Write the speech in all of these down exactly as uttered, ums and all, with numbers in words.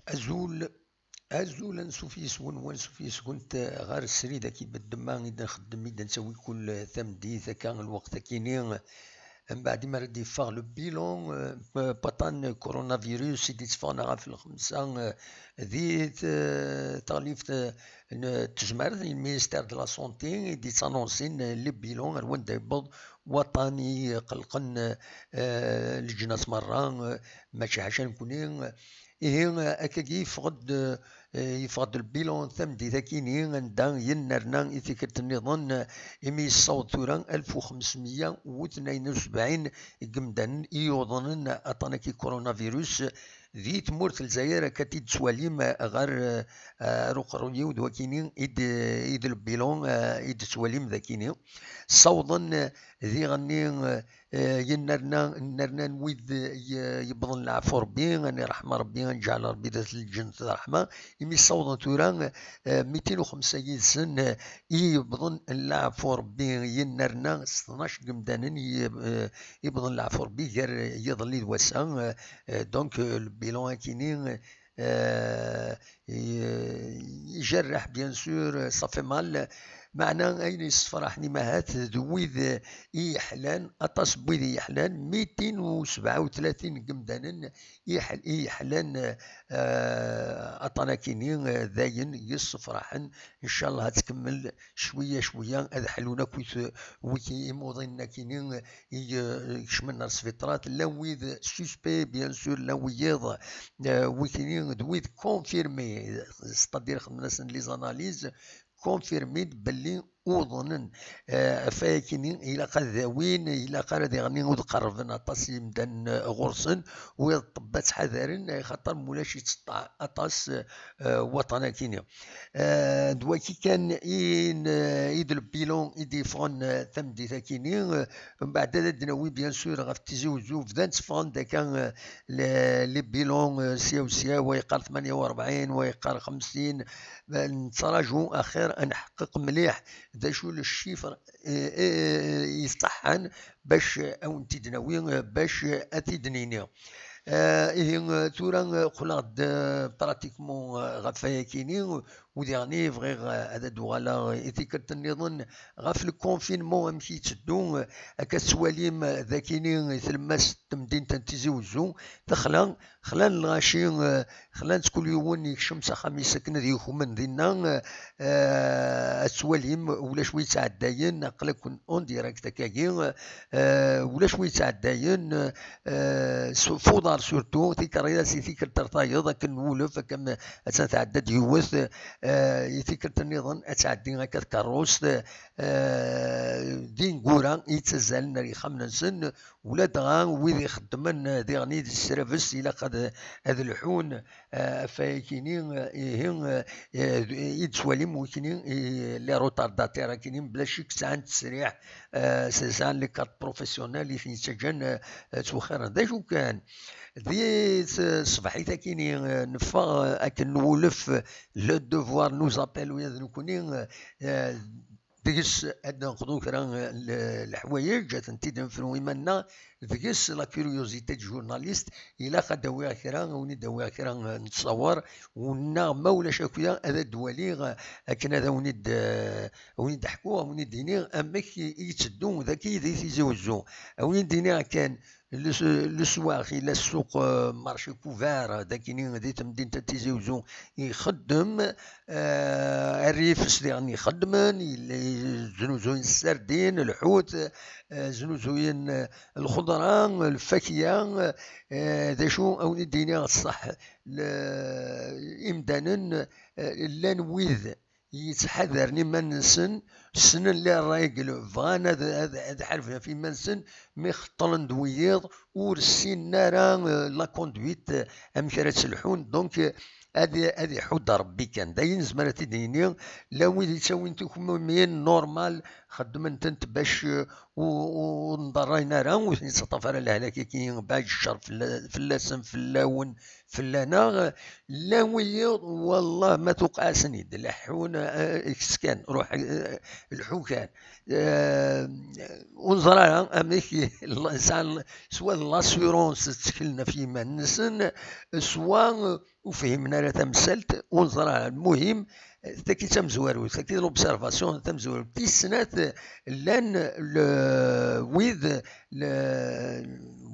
Azul, azul, ansuf yes-wen, wansuf yes-went ɣer srid-agi beddemma i d-nxeddem, i d-nettawi kul tameddit akka lweqt-akini. Mbeɛd imi ara d-yeffeɣ le bilan, eh, paṭan coronavirus i d-itteffɣen ɣef lxemsa, eh, di t-, taɣlift, eh, n tezmert, le ministère de la santé, i d-ittanonsin, eh, le bilan ar wanda yewweḍ waṭan i iqellqen, eh, leǧnas merra, eh, mačči ḥaca nekni. Ihi, eh, akkagi yeffeɣ-d, eh, yeffeɣ-d lbilan tameddit-akini, anda yennerna i tikkelt nniḍen, eh, imi yessaweḍ tura alef u xemsmeyya u tnayen u sebɛin n yimdanen i yuḍnen aṭan-agi coronavirus di tmurt n Lezzayer, akka i d-tettwalim, eh, ɣer, eh, ar uqerruy-iw d wakini i d, i d lbilan, eh, i d-tettwalim d akini. Ssawḍen, eh, diɣenni, eh, eh, yennerna, nnernan wid, eh, ye-, yewwḍen leɛfu Rebbi, ad iṛḥem Rebbi, ad nǧeɛl Rebbi d at lǧennet d ṛṛeḥma, imi ssawḍen tura, eh, mitin u xemsa yid-sen, eh, i yewwḍen leɛfu Rebbi, yennerna s tnac n yemdanen i, eh, yewwḍen leɛfu Rebbi gar yiḍelli d wass-a, eh, eh, donc, eh, le bilan akini, eh, eh, i-, ijerreḥ, bien sûr, ça fait mal. Meɛna ayen yessefraḥen imahat d wid i yeḥlan, aṭas n wid i yeḥlan, mitin u sebɛa u tlatin n yemdanen i yeḥl-, i yeḥlan, eh, aṭan akini, eh, d ayen yessefraḥen. Ncallah ad tkemmel cwiya cwiya, ad ḥlun akkit wiki imuḍinen akini i, eh, kecmen ar sbiṭarat, llan wid suspects, bien sûr, llan wiyiḍ, eh, wikini d wid confirmés, c'est-à-dire xedmen-asen les analyses, confirmés belli uḍnen. Eh, ɣef wayakini, ilaq ad dawin, ilaq ara diɣenni ur d-qerrben aṭas yimdanen, eh, ɣur-sen, wid ṭṭebba ttḥadaren, eh, xaṭer mulac itteṭṭeɛ aṭas, eh, waṭan akini. Eh, d waki kan i n-, i d lbilan i d-yeffɣen, eh, tameddit akini. Eh, mbeɛd ad d-nawi, bien sûr, ɣef Tizi Wezzu, bdan tteffɣen-d akka, eh, le-, les bilans, eh, sya u sya, wa yeqqar tmanya u rebɛin, wa yeqqar xemsin. Eh, nettraǧu axir ad nḥeqqeq mliḥ d acu le chiffre, eh, eh, iṣeḥḥan bac, eh, ad wen-t-id-nawi, eh, bac, eh, ad t-id-nini. Eh, ihi, eh, tura, eh, qqleɣ-d, eh, pratiquement, eh, ɣef wayakini, u diɣenni bɣiɣ, eh, ad d-uɣaleɣ i tikkelt nniḍen ɣef le confinement, amek yetteddu, eh, akka tettwalim, eh, d akini i tlemmast n temdint n Tizi Wezzu, texla, xlan lɣaci, eh, xlan-tt kul yiwen yekcem s axxam-is akken ad yukmen dinna, eh, eh, ad tettwalim ulac wi yettɛeddayen, aql-aken en direct akkagi, eh, ulac wi yettɛeddayen, eh, s-, f uḍar surtout, tikerridas i tikkelt ar tayeḍ, akken nwulef, akken attan tɛedda-d yiwet, eh, i tikkelt nniḍen ad tɛeddi akka tkerrust, eh, d ineggura i yettazzalen ar yexxamen-nsen, ula dɣa wid ixeddmen, eh, diɣen i d srabes ilaq ad, ad lḥun, eh, ɣef wayakini, eh, ihi, eh, eh, i d-tettwalim wikini, eh, les retardataires akini, bla ccek sɛan ttesriḥ, eh, s-, sɛan les cartes professionnelles i ten-yettaǧǧan, eh, eh, ttwexxiren. D acu kan, di t-, tṣebḥit akini, eh, neffeɣ, eh, akken nwulef, eh, le devoir nous appelle ula d nekni, eh, deg-s ad d-neqḍu kra n le-, leḥwayeǧ, ad tent-id-nefru iman-nneɣ, deg-s la curiosité du journaliste, ilaq ad d-awiɣ kra, ad wen-id-awiɣ kra n ttṣawer, u neɣ ma ulac akya ad d-waliɣ akken ad awen-id-, ad wen-id-ḥkuɣ, ad wen-id-iniɣ amek i yetteddu dagi di Tizi Wezzu. Ad wen-id-iniɣ kan, le, le soir, yella ssuq, euh, marché couvert, euh, d akini di temdint n Tizi Wezzu ixeddem, euh, rrif s diɣen ixeddmen, yella znuzuyen ssardin, lḥut, euh, znuzuyen, euh, lxeḍra, lfakya, euh, d acu, ad wen-id-iniɣ ṣṣeḥ, le-, imdanen, euh, llan wid yettḥadaren iman-nsen, ssnen les règles, bɣan ad, ad, ad ḥarben ɣef iman-nsen, mi xeṭṭlen d wiyiḍ, ur ssinen ara, euh, la conduite, euh, amek ara ttelḥun. Donc, euh, ad, ad iḥudd Rebbi kan. D ayen nezmer ad t-id-nini, llan wid yettawin tikemmimin normal, xeddmen-tent bac, euh, ur, ur nḍerrayen ara, ur ten-yettaṭṭaf ara lehlak-agi, baɛd ccer fella-, fell-asen, fell-awen, fell-aneɣ. Llan wiyiḍ, wallah, ma tuqeɛ-asen-id, leḥḥun, eh, kkes kan, ruḥ, eh, lḥukan. Eh, ur neẓri ara amek sɛan swa d l'assurance tteklen ɣef yiman-nsen, swa ur fhimen ara tamsalt, ur neẓri ara. Lmuhim, tagi d tamezwarut, tagi d l'observation tamezwarut. Tis snat, llan le, wid, le,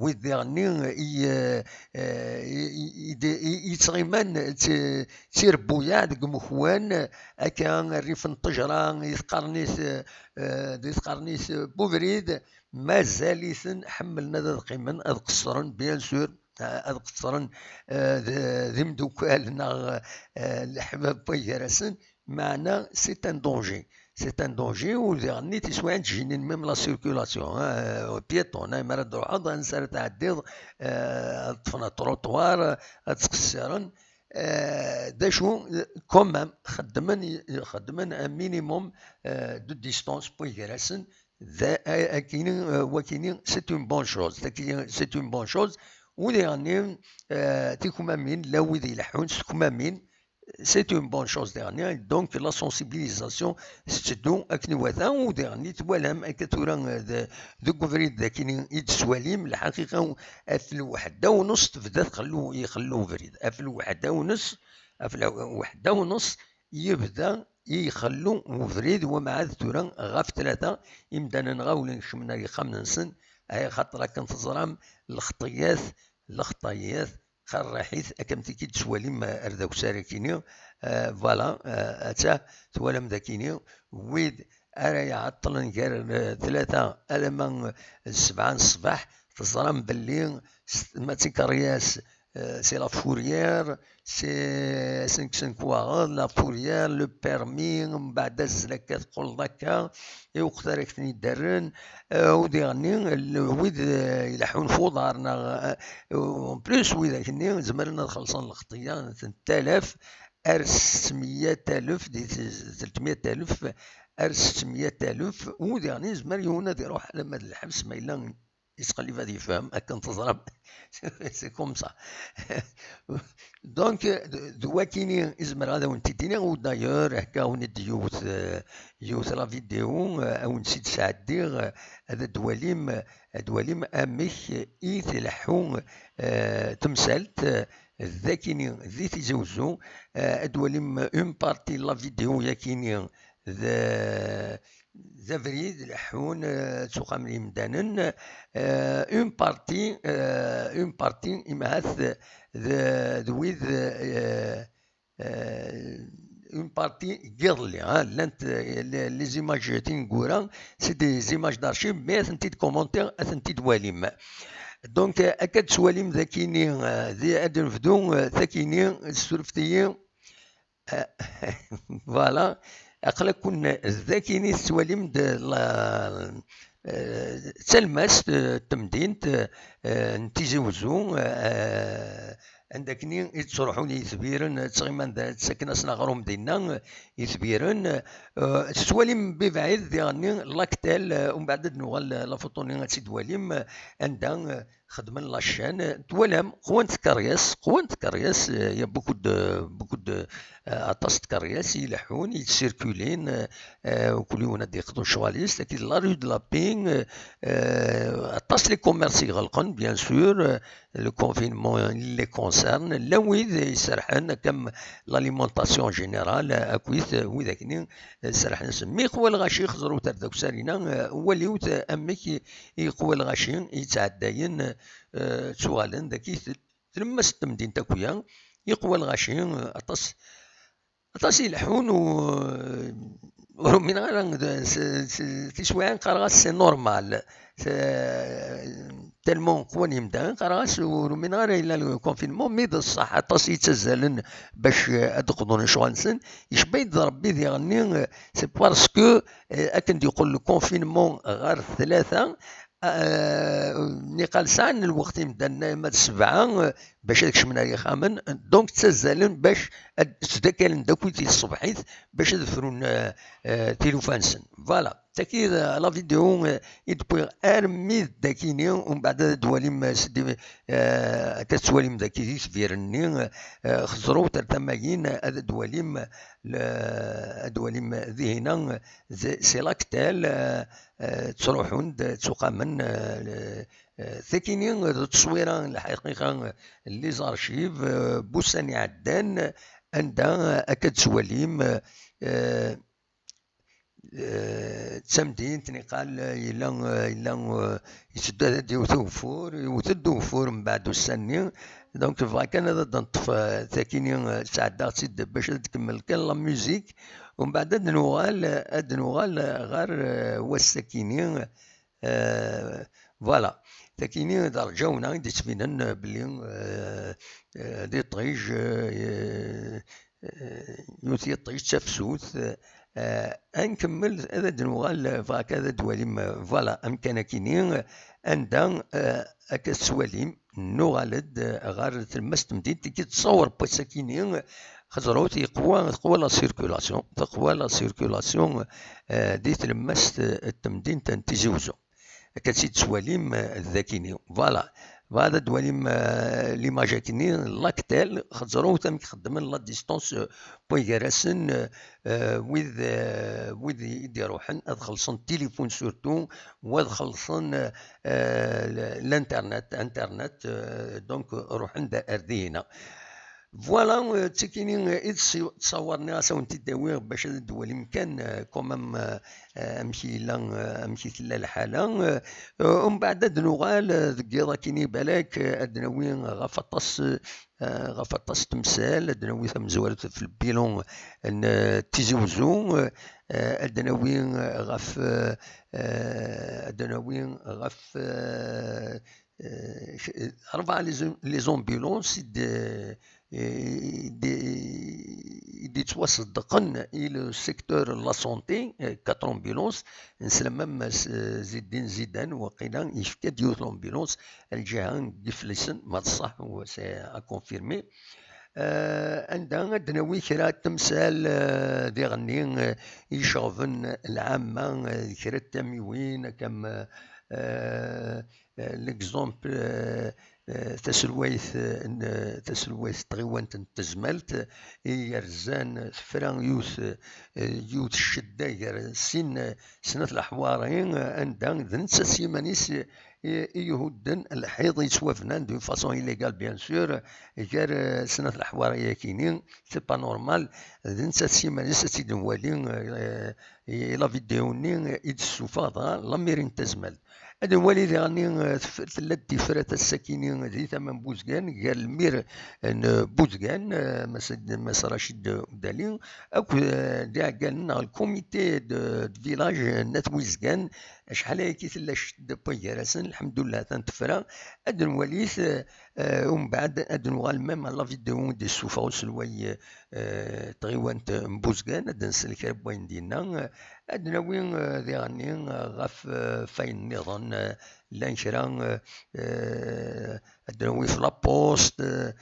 wid diɣenni i, eh, i, i, i, i, yettɣiman d ti-, d tirebbuyaɛ deg umekwan, akka rrif n ṭṭejra, i tqarnit, eh, di tqarnit n ubrid, mazal-iten ḥemmlen ad, ad qqimen, ad qeṣṣren, bien sûr, eh, ad qeṣṣren, eh, d, d imeddukal neɣ, eh, leḥbab n way gar-asen, meɛna c'est un danger. C'est un danger, u diɣenni tiswiɛin ttjinin même la circulation, hein, euh, piétonne, hein, mi ara d-truḥeḍ, ansa ara tɛeddiḍ, eh, ad ṭṭfen trottoir, ad ttqeṣṣiren. Eh, d acu, quand même, xeddmen, xeddmen un minimum, eh, de distance n way gar-asen, d a-, a-, akini, eh, wakini, c'est une bonne chose. Takini, c'est une bonne chose. U diɣenni, eh, tikmamin, la wid ileḥḥun s tekmamin, c'est une bonne chose diɣenni. Donc, la sensibilisation tetteddu akken iwata, u diɣenni twalam akka tura, eh, d-, deg ubrid d akini i d-tettwalim, lḥaqiqa, ɣef lweḥda u nus tebda txellu, ixellu ubrid. Ɣef lweḥda u nus, ɣef lweḥda u nus yebda ixellu ubrid, wa mɛad tura ɣef tlata imdanen ɣawlen kecmen ar yexxamen-nsen, ay xaṭer akken teẓram lxeṭṭiyat, lxeṭṭiyat, xerraḥit, akka am tiki d-tettwalim ar dawsar akini, eh, voilà, eh, atta twalam dakini, wid ara iɛeṭṭlen gar, eh, tlata alamma d sebɛa n ṣṣbeḥ, teẓram belli s-, ma d tikeryas, eh, c'est la fourrière, c'est, asen kksen lekwaɣeḍ, la fourrière, le permis, mbeɛd azzel akka teqquleḍ akka, i weqt ara k-ten-id-rren, eh, u diɣenni, l-, wid, eh, ileḥḥun f uḍar, neɣ, eh, en plus, widak-nni zemren ad xellṣen lxeṭṭiyya n talaf ar settemya alef, di t-, tletmya alef, ar settemya alef, u diɣenni yezmer yiwen ad iruḥ alamma d lḥebs ma yella yettqellib ad yefhem, akken teẓram. C'est comme ça. Donc, d, d wakini i zemreɣ ad awen-t-id-iniɣ, u d'ailleurs, hekka awen-id yiwet, eh, yiwet la vidéo, eh, awen-tt-id-sɛeddiɣ, eh, ad d-twalim, ad d-twalim amek i tleḥḥu, eh, temsalt, eh, d akini di Tizi Wezzu, eh, ad d-twalim une partie la vidéo yakini d, d abrid leḥḥun, eh, ttuqamen yimdanen, eh, une partie, eh, une partie, imahat d, d wid, eh, eh, une partie n yiḍelli, hein, llant, eh, les, les images tineggura, c'est des images d'archives, mais ad tent-id-commenter, ad tent-id-twalim. Donc, eh, akka d-tettwalim dakini, eh, di, ad nebdu, eh, takini, tessurfet-iyi. Eh, voilà. Aql-aken dakini tettwalim-d la, eh, d talmast, eh, n temdint, eh, n Tizi Wezzu, eh, anda akni i d-ttruḥun yitbiren, ttɣiman da, ttaken-asen aɣrum dinna, eh, yitbiren. Eh, tettwalim bibɛid diɣenni laktel, eh, umbeɛd ad nuɣal, eh, la photo-nni ad tt-id-twalim, eh, anda, eh, xedmen la chaîne, twalam, qwant tkeryas, qwant tkeryas, euh, il y a beaucoup de, beaucoup de, euh, aṭas n tkeryas i ileḥḥun, i yettcirculin, euh, euh, u kul yiwen ad d-yeqḍu ccɣel-is, tagi d la rue de la Paix, euh, euh, aṭas les commerces i iɣelqen, bien sûr, euh, le confinement, il les concerne, llan wid iserḥen, akka am l'alimentation générale, euh, akkit, euh, widak-nni, euh, serḥen-asen. Mi yeqwa lɣaci, xeẓrut ar dawsar-inna, euh, waliwt, euh, amek i, i yeqwa lɣaci i yettɛeddayen, eh, ttuɣalen dagi tel-, tlemmast n temdint akk-ya, yeqwa lɣaci, eh, aṭas, aṭas i ileḥḥun u, eh, ur umineɣ ara d, s, s, tiswiɛin qqareɣ-as c'est normal. C'est, tellement qwan yimdanen, qqareɣ-as ur umineɣ ara yella le confinement, mais d ṣṣeḥ aṭas i yettazzalen bac, eh, ad d-qḍun lecɣal-nsen. Yecba-yi-d Rebbi diɣenni, eh, c'est parce que, eh, akken d-yeqqel le confinement ɣer tlata, eh, niqal sɛan lweqt imdanen ma d sebɛa, eh, bac ad kecmen ar yixxamen. Donc ttazzalen bac ad ttdakkalen d akkit i tṣebḥit bac ad frun, euh, euh, tilufa-nsen. Voilà. Tagi d la vidéo, euh, i d-wwiɣ armi d dakini, umbeɛd ad d-twalim, euh, s di-, euh, akka tettwalim daki di tbiren-nni, euh, xeẓrut ar tama-yin, ad d-twalim, le-, ad d-twalim dihina, c'est l'actel, euh, euh, ttruḥun-d, ttuqamen, euh, le-, euh, takini d tteswira n lḥaqiqa, les archives, euh, n wussan iɛeddan, anda, euh, akka d-tettwalim, euh, euh, d tamdint niqal, euh, yella, euh, yella, euh, yetteddu ad d-yewwet ugeffur, yewwet-d ugeffur mbeɛd ussan-nni. Donc bɣiɣ kan ad d-neṭṭef, euh, takini, euh, sɛeddaɣ-tt-id bac ad d-tkemmel kan la musique, umbeɛd ad nuɣal, ad nuɣal ɣer, euh, wass-akini, euh, voilà. Takini d rǧawna i d-yettbinen, euh, belli, euh, euh, d iṭij, euh, euh, yiwet yiṭij d tafsut, euh, ad nkemmel, ad d-nuɣal, euh, bɣiɣ ad d-twalim, euh, voilà, amkan akini, euh, anda, euh, akka tettwalim, nuɣal-d, euh, ɣer tlemmast n temdint i yettṣawar n wass-akini, xeẓrut, yeqwa, teqwa la circulation, teqwa la circulation, euh, di tlemmast, euh, n temdint n Tizi Uzzu. Akka tt-id-tettwalim, euh, dakini. Voilà. Bɣiɣ ad d-twalim, euh, l'image akini, l'actel, xeẓrut amek xeddmen la distance, euh, n way gar-asen, euh, euh, wid, euh, wid i d-iruḥen ad xellṣen tilifun surtout, u ad xellṣen, euh, euh, l'internet, internet, euh, donc ruḥen-d ar dihina. Voilà, euh, d tikini, euh, i d-tsi-, ttṣawaren, as awen-t-id-awiɣ bac ad d-twalim kan, euh, quand même, euh, euh, amek yella, euh, amek i tella lḥala. Euh, euh, umbeɛd ad d-nuɣal, euh, deg yiḍ akini balak, euh, ad d-nawi ɣef aṭas, euh, ɣef aṭas n temsal, ad d-nawi tamezwarut ɣef lbilan n, euh, Tizi Uzzu, euh, euh, ad d-nawi, euh, ɣef, euh, euh, ad d-nawi ɣef, euh, euh, rebɛa les, les ambulances i d-, i d-, i d-yettwaṣeddqen i le secteur n la santé, euh, quatre ambulances, nesla même s-, Ziddin Zidan, waqila yefka-d yiwet l'ambulance, lǧiha n Yiflisen, ma d ṣṣeḥ, c'est à confirmer. Euh, anda ad d-nawi kra n temsal, euh, diɣenni, euh, iceɣben lɛamma, euh, kra n tamiwin, akka am, euh, euh, l'exemple, euh, euh, taselwayt, euh, n, euh, taselwayt n tɣiwant n Tezmalt, euh, i yerzan tefra yiwet, euh, yiwet ccedda gar sin, euh, snat leḥwari, euh, anda d nettat s yiman-is, euh, i, i ihudden lḥiḍ yettwabnan d'une façon illégale, bien sûr, gar, euh, snat leḥwari-akini, c'est pas normal, d nettat s yiman-is ad tt-id-nwali, euh, i la vidéo-nni i d-tessufeɣ dɣa la mairie n Tazmalt. Ad nwali diɣenni, eh, tef-, tella-d tifrat ass-akini di tama n Buzgan, gar lmir n Buzgan, eh, Mass, Mass Racid Udali, akked, eh, d iɛeggalen neɣ le comité de, de village n At Wizgan. Acḥal ayagi tella ccedda n way gar-asen, lḥemdullah, atan tefra. Ad nwali-t, eh, eh, umbeɛd ad nuɣal même à la vidéo i d-yessufeɣ uselway, eh, tɣiwant n Buzgan, ad nsel kra n wayen d-yenna. Ad nawi, eh, diɣenni, eh, ɣef, eh, fayen nniḍen, eh, llan kra, eh, eh, ad nawi ɣef la poste, eh,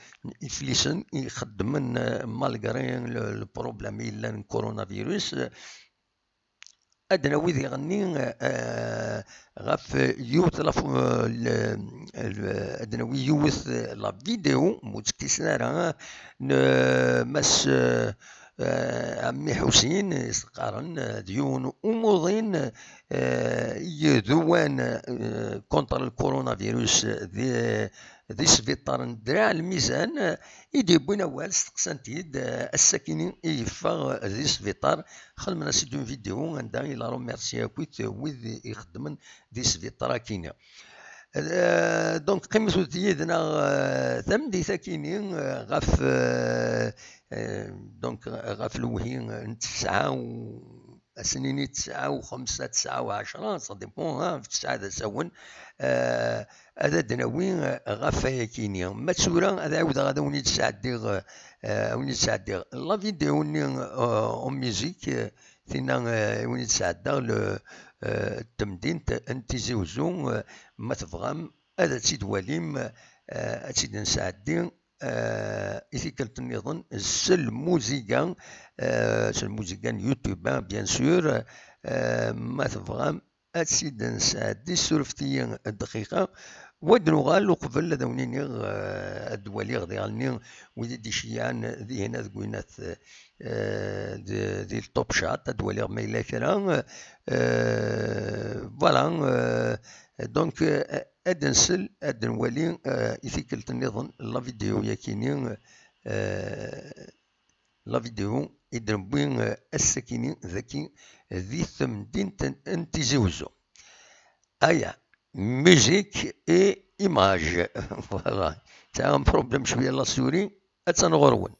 iflisen i ixeddmen, eh, malgré le, le problème i yellan n coronavirus. Eh, ad nawi diɣenni, eh, ɣef yiwet la fo-, eh, le, le, ad nawi yiwet, eh, la vidéo, ur ttekkisen ara, n, eh, Mass, eh, eh, Ɛemmi Ḥusin, i s-qqaren, eh, d yiwen umuḍin, eh, i iduwan, eh, contre le coronavirus, eh, di, di sbiṭar n Draɛ Lmizan, eh, i d-yewwin awal, steqsan-t-id, eh, ass-akini i yeffeɣ, eh, di sbiṭar, xedmen-as-id une vidéo anda il a remercié akk wid ixeddmen di sbiṭar-akini. Euh, donc, qqimet yid-neɣ, euh, tameddit-akini, euh, ɣef, euh, euh, donc, ɣef lewhi n tesɛa u, ad s-nini tesɛa u xemsa, tesɛa u ɛecṛa, ça dépend, hein, ɣef tesɛa d asawen, euh, ad d-nawi, euh, ɣef wayakini. Ma d tura, ad ɛiwdeɣ ad awen-id-sɛeddiɣ, euh, euh, awen-id-sɛeddiɣ la vidéo-nni, euh, en musique, euh, Tinna, eh, i win i d-sɛeddaɣ le, eh, temdint n Tizi Uzzu, eh, ma tebɣam ad tt-id-walim, eh, eh, ad tt-id-nesɛeddi, eh, i tikkelt nniḍen s lmuziga, eh, s lmuziga n YouTube, hein, bien sûr. Eh, ma tebɣam ad tt-id-nesɛeddi, surfet-iyi dqiqa. Wa d-nuɣal uqbel ad awen-iniɣ, eh, ad d-waliɣ diɣen wid i d-iceyyɛen dihin ad gwinat, eh, di, di le top chat, ad d-waliɣ ma yella kra. Eh, voilà, eh, donc, eh, ad nsel, ad nwali, eh, i tikkelt nniḍen la vidéo yakini, eh, la vidéo i d-newwi, eh, ass-akini daki di temdint n, n Tizi Uzzu. Aya, musique et image. Voilà. Sɛiɣ un problème cwiya la souris. Attan ɣur-wen.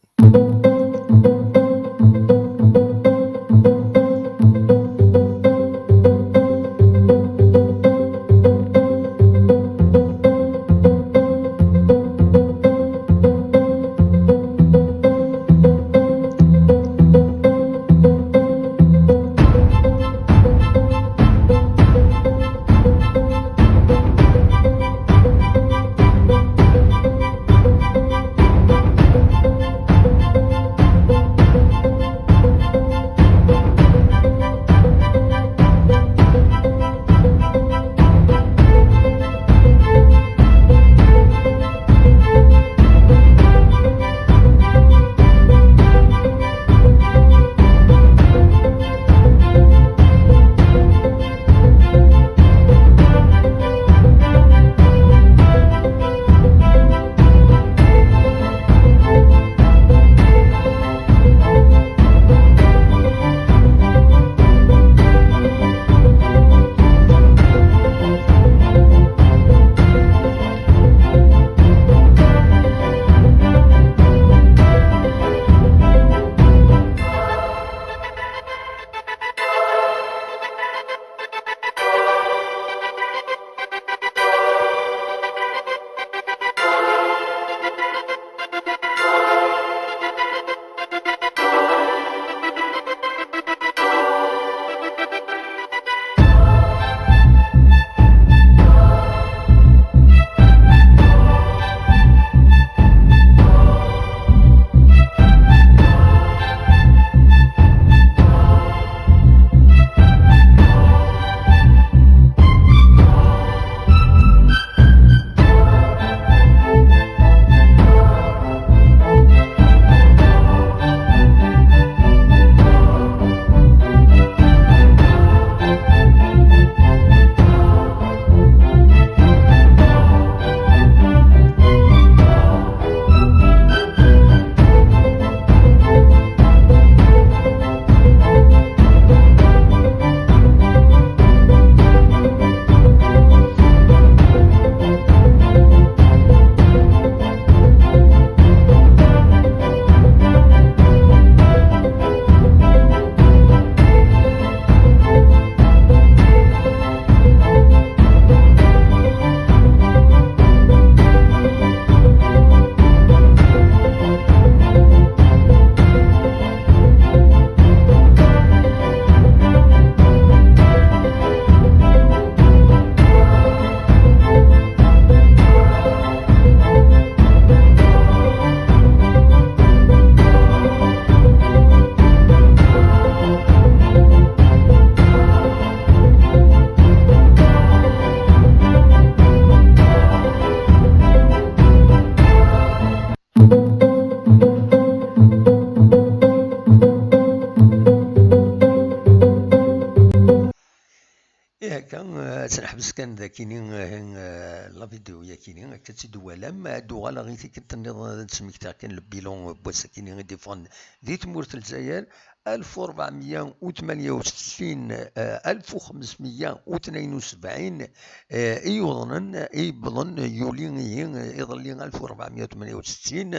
Ihi akka, eh, ad tt-neḥbes kan dakini, eh, eh, la vidéo yakini, akka tt-id-twalam. Ad d-uɣaleɣ i tikkelt nniḍen ad d-smektiɣ kan le bilan n wass-akini i d-iffɣen di tmurt n Lezzayer. Alef u ṛebɛemya u tmanya u settin, eh, alef u xemsmya u tnayen u sebɛin, eh, i yuḍnen, i yewwḍen, yuli ihi, eh, iḍelli alef u ṛebɛemya u tmanya u settin,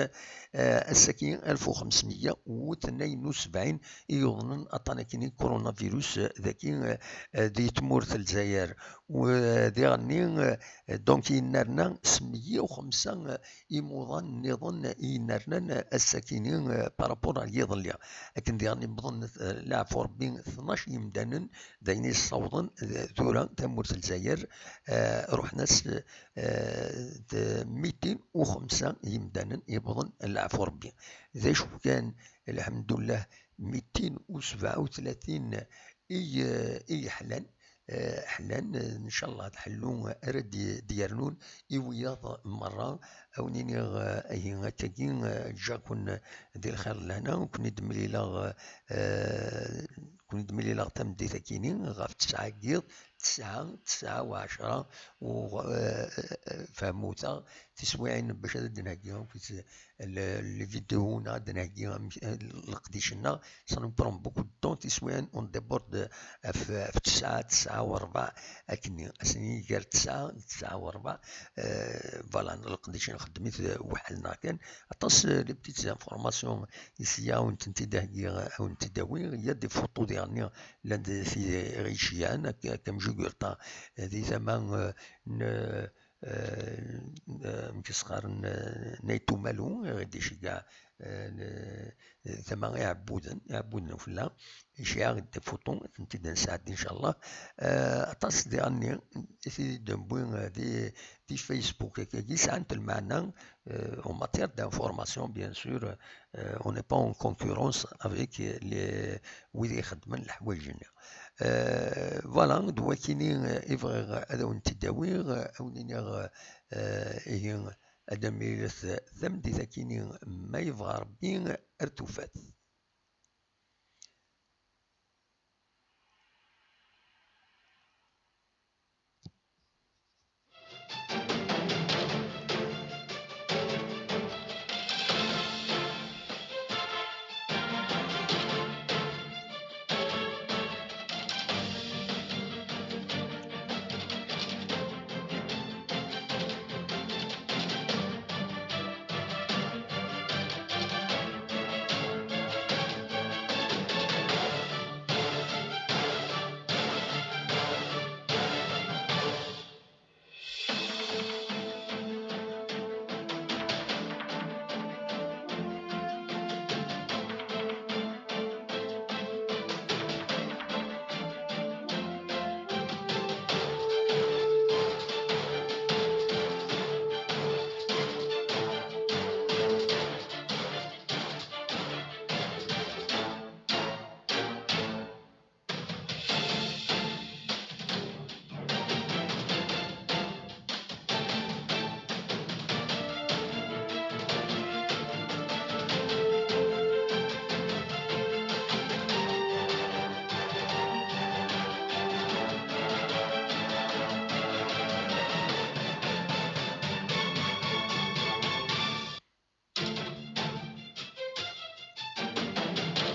eh, ass-agi alef u xemsmya u tnayen u sebɛin i yuḍnen aṭṭan akini coronavirus, eh, daki, eh, eh, di tmurt n Lezzayer. U, eh, diɣenni, eh, donc yennerna s meyya u xemsa, eh, imuḍan nniḍen i yennernan, eh, ass-akini, eh, par rapport ar yiḍelli. Akken diɣen i wwḍen, eh, leɛfu Rebbi, tnac yimdanen d ayen i yessawḍen, eh, tura tamurt n Lezzayer, eh, ruḥen-as, eh, d mitin xemsa yimdanen yewwḍen, leɛfu Rebbi. D acu kan, lḥemdullah, mitin u sebɛa u tlatin i, i yeḥlan, eh, ḥlan, eh, ncallah ad ḥellu ara d-, d-yernun i wiyaḍ merra. Ad wen-iniɣ, eh, ahi akkagi, eh, ǧǧaken di lxir d lehna, ur ken-id-mlileɣ, eh, ur ken-id-mlileɣ tameddit-akini ɣef tesɛa n yiḍ, tesɛa, tesɛa u ɛecra, u, eh, eh, fehmuteɣ tiswiɛin bac ad d-nheggi akk le, le vidéo neɣ ad d-nheggi amek, eh, leqdic-nneɣ, ça nous prend beaucoup de temps, tiswiɛin on déborde ɣef, ɣef tesɛa, tesɛa u rebɛa akkenni, ass-nni gar tesɛa d tesɛa u rebɛa, eh, voilà, leqdic nxeddem-it weḥd-neɣ kan. Aṭas, eh, les petites informations i sya ur tent-id-heggiɣ, ur tent-id-awiɣ. Il y a des photos diɣenni llant d tid i ɣ-iceyɛen, akka, akka am Jugurta, eh, di tama, eh, n, eh, eh, amek i s-qqaren, eh, n Ayt Umalu, i ɣ-d-iceggeɛ, eh, n, eh, tama Iɛebbuden, Iɛebbuden ufella, iceyyeɛ-aɣ-d des photos, ad tent-id-nesɛeddi, ncallah. Eh, aṭas diɣenni i t-id-newwi, eh, di, di Facebook, akkagi, sɛant lmeɛna, eh, en matière d'information, bien sûr, eh, on n'est pas en concurrence avec les, wid ixeddmen leḥwayeǧ-nni. Eh, voilà, d wakini, eh, i bɣiɣ ad awen-t-id-awiɣ, eh, ad wen-iniɣ, eh, ihi, ad d-nemlilet tameddit-akini, ma yebɣa Rebbi, ar tufat.